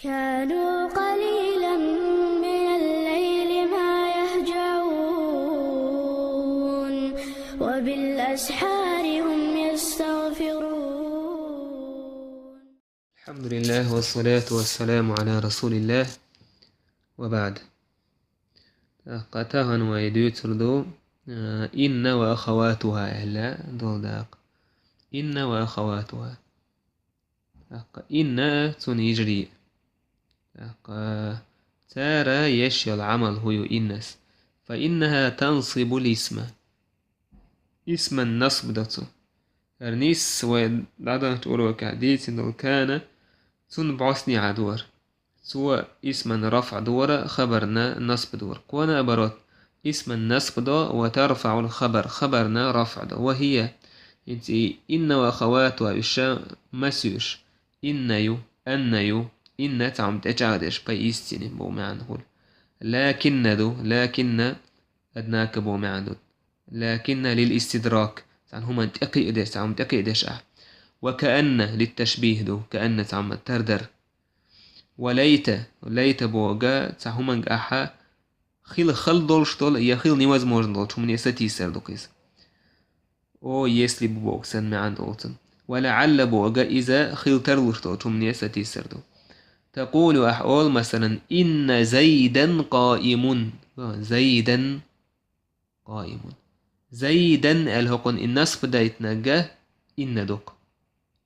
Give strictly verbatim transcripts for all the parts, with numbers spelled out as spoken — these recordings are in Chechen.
كانوا قليلا من الليل ما يهجعون، وبالأسحار هم يستغفرون. الحمد لله والصلاة والسلام على رسول الله وبعد. Къатагъан вай дуьйцур ду, а, إن وأخواتها аьлла долу дакъа. إن وأخواتها. Инна цунна йижарий. Цара еш йолу Ӏамал хӀун ю иннас? فإنها تنصب الاسم. Исман насб до цо. ХӀара нийсса вай дӀадаханчу урокехь дийцина долу кана, цунна бӀостанехьа дора. Цо исман рафӀ дора, хабарна насб дора. Кхо наоборот, исман насб до, وترفع الخبر, хабарна рафӀ до. وهي, хӀинца и إن وأخواتها, уьш ма соьшу. إن ю, أن ю, إن цхьа хӀума тӀечӀагӀдеш, поистине боху маьӀна хуьлу. لكن ду, لكن однако боху маьӀна ду. لكن للاستدراك, цхьана хӀуманна тӀекхиадеш, цхьа хӀума тӀекхиадеш ахь. وكأن للتشبيه ду, كأن цхьа хӀума тардар. وليت, ليت бохург цхьа хӀуманга ахь хила хала долуш долу я хила невозможно долчу хӀумане сатийсар ду-кх иза. О, если бы боху санна маьӀна долу цунна. ولعل бохург иза хила тарлуш долчу хӀумане сатийсар ду. تقول, ахь олу, масалан, إن زيدا قائم. زيدا قائم. زيدا аьлла хӀокхунна и насб дайтинарг إن ду-кх.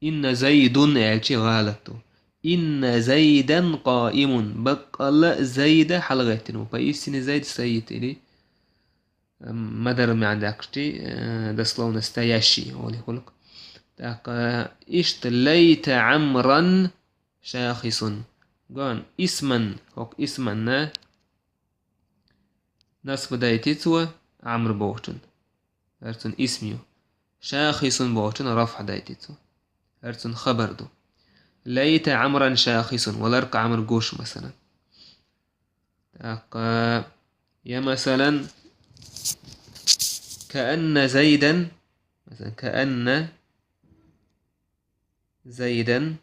إن زيد аьлча гӀалат ду. إن زيدا قائم. Баккъалла а Зайд хьалагӀеттина ву. Поистине Зайд стоит или, м, ма-дарра маьӀна даьккхича, э, дословно стоящий олий хуьлу-кх. ТӀаккха иштта ليت عمرا شاخص. Гон, исман, хӀокху исманна насб дайти цо Ӏамр бохучун. ХӀара цуьнан исм ю. شاخص бохучун рафӀ дайти цо. ХӀара цуьнан хабар ду. ليت عمرا شاخص, валар-кх Ӏамр гуш, масалан. ТӀаккха, я, масалан, كأن زيدا, масалан, كأن زيدا,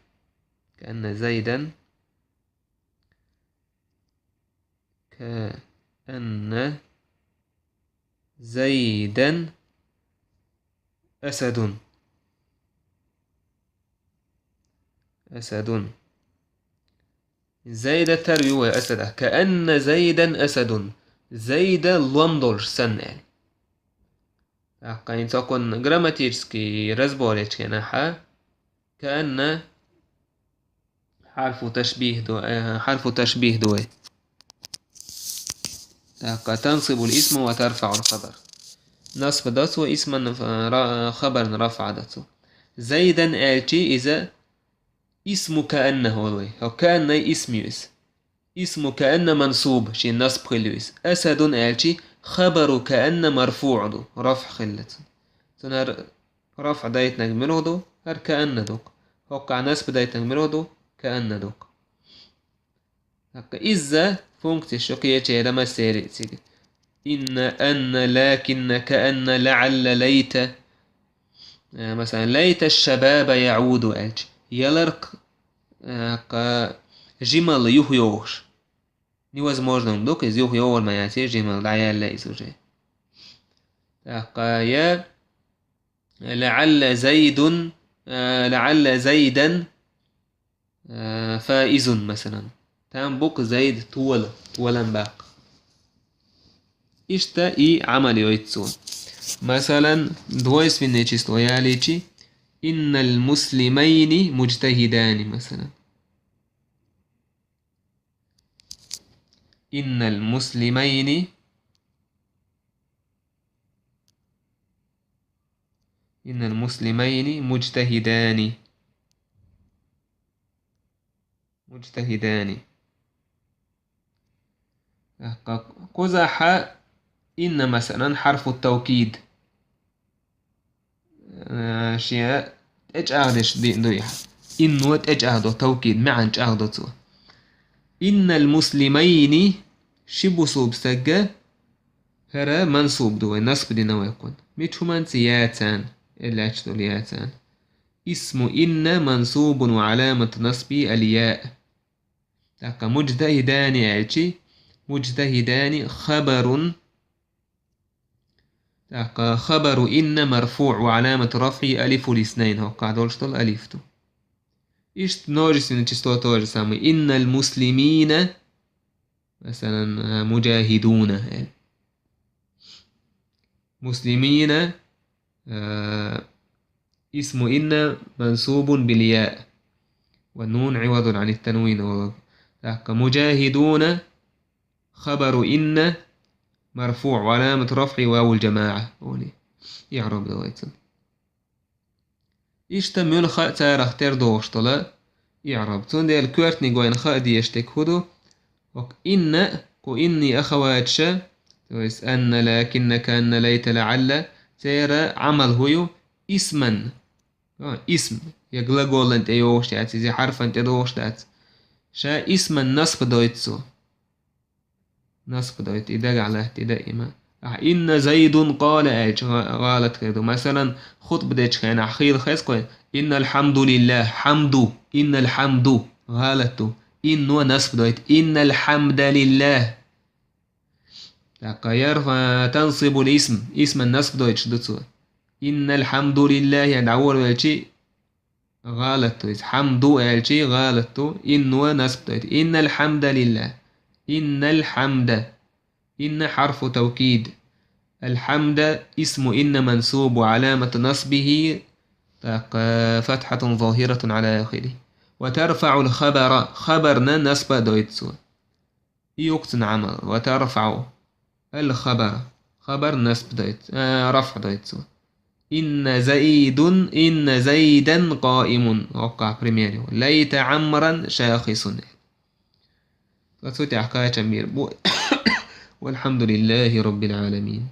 كأن زيدا, كأن زيدا أسد. أسد. Зайда тар ю вай асада. كأن زيدا أسد. Зайда лом долуш санна аьлла. ТӀаккха хӀинца хӀокхунна грамматический разбор ечу хенахь, كأن хьарфу ташбих ду, э, хьарфу ташбих ду вай. ТӀаккха تنصب الاسم وترفع الخبر. Насб до цо исман, э, ра-, хабарна рафӀ до цо. زيدا аьлча иза исму كأن олу вай. ХӀокху كأن исм ю иза. исму كأن منصوب, шен насб хилла ю иза. أسد аьлча خبر كأن مرفوع ду, рафӀ хилла цуьнан. Цуьнан хӀара рафӀ дайтинарг муьлха ду? ХӀара كأن ду-кх. ХӀокхахь насб дайтинарг муьлха ду? كأن ду-кх. ТӀаккха изза функцеш ю кхечеран массеран а цига. إن, أن, لكن, كأن, لعل, ليت. Э, масалан, ليت الشباب يعود аьлча, ялар-кх, э, кха, жималла юхайогӀуш. Невозможно хӀума ду-кх иза, юхайогӀур ма яц и жималла, дӀаяьлла иза уже. ТӀаккха я لعل زيد, э, لعل زيدا, э, فائز, масалан. Там бу-кх Зайд тола, толам баккха. Иштта и Ӏамал йойту цо. Масалан, двойственное число ялийча, إن المسلمين مجتهدان, масалан. إن المسلمين, إن المسلمين مجتهدان. مجتهدان. Кхузахь إن, масалан, حرف التوكيد. Э, шен тӀечӀагӀдеш ди-, дуй хьан. إن тӀечӀагӀдо, тавкид, маьӀна чӀагӀдо цо. إن المسلمين, ши бусулба стаг, хӀара мансуб ду вай, насб дина вай кхунна. Мича хӀуманца? يا царна, э, лаьтташ долу يا царна. اسم إن منصوب وعلامة نصبه الياء. ТӀаккха مجتهدان аьлчи, مجتهدان خبر. ТӀаккха خبر إن مرفوع وعلامة رفعه ألف الاثنين, хӀоккхахь долуш долу алиф ду. Иштта множественное число то же самое. إن المسلمين, масалан, а, مجاهدون аьлла. مسلمين, а, اسم إن منصوب بالياء والنون عوض عن التنوين олу. ТӀаккха مجاهدون خبر إن مرفوع وعلامة رفعه واو الجماعة. Олий. ИӀраб дойту. Иштта муьлхха а царах тера догӀуш долу иӀраб. Цундела коьртаниг вайна хаа дезаш дерг хӀун ду? ХӀокху إن, кху إن-ий ахаваташ, то есть أن, لكن, كأن, ليت, لعل, церан Ӏамал хӀун ю? اسما. А, اسم. Я глаголан тӀе йогӀуш яц, иза я хьарфан тӀе догӀуш дац. Ша اسما насб дойту цо. Насб дойту, и дагахь латта и даима. Ахь إن زيد قال аьлча гӀа-, гӀалат хир ду. Масалан, хутба дечу хенахь хийла хеза кхуьнан: إن الحمد لله, хьамду, إن الحمد, гӀалат ду. إن-о насб дойту, إن الحمد لله. ТӀаккха يرفع, تنصب الاسم, اسما насб дойтуш ду цо. إن الحمد لله, я дӀаволавелчи, гӀалат ду иза. Хьамду аьлчи, гӀалат ду. إن-о насб дойту. إن الحمد لله. إن الحمد. إن حرف توكيد. الحمد اسم إن منصوب وعلامة نصبه, так, فتحة ظاهرة على آخره. وترفع الخبر. Хабарна насб дойту цо. И ю-кх цуьнан Ӏамал. وترفع الخبر. Хабар насб дойту, а, рафӀ дойту цо. إن زيد, إن زيدا قائم. ХӀоккхахь пример ю. ليت عمرا شاخص. Ткъа цу тӀехь кхачам бийр бу. والحمد لله رب العالمين.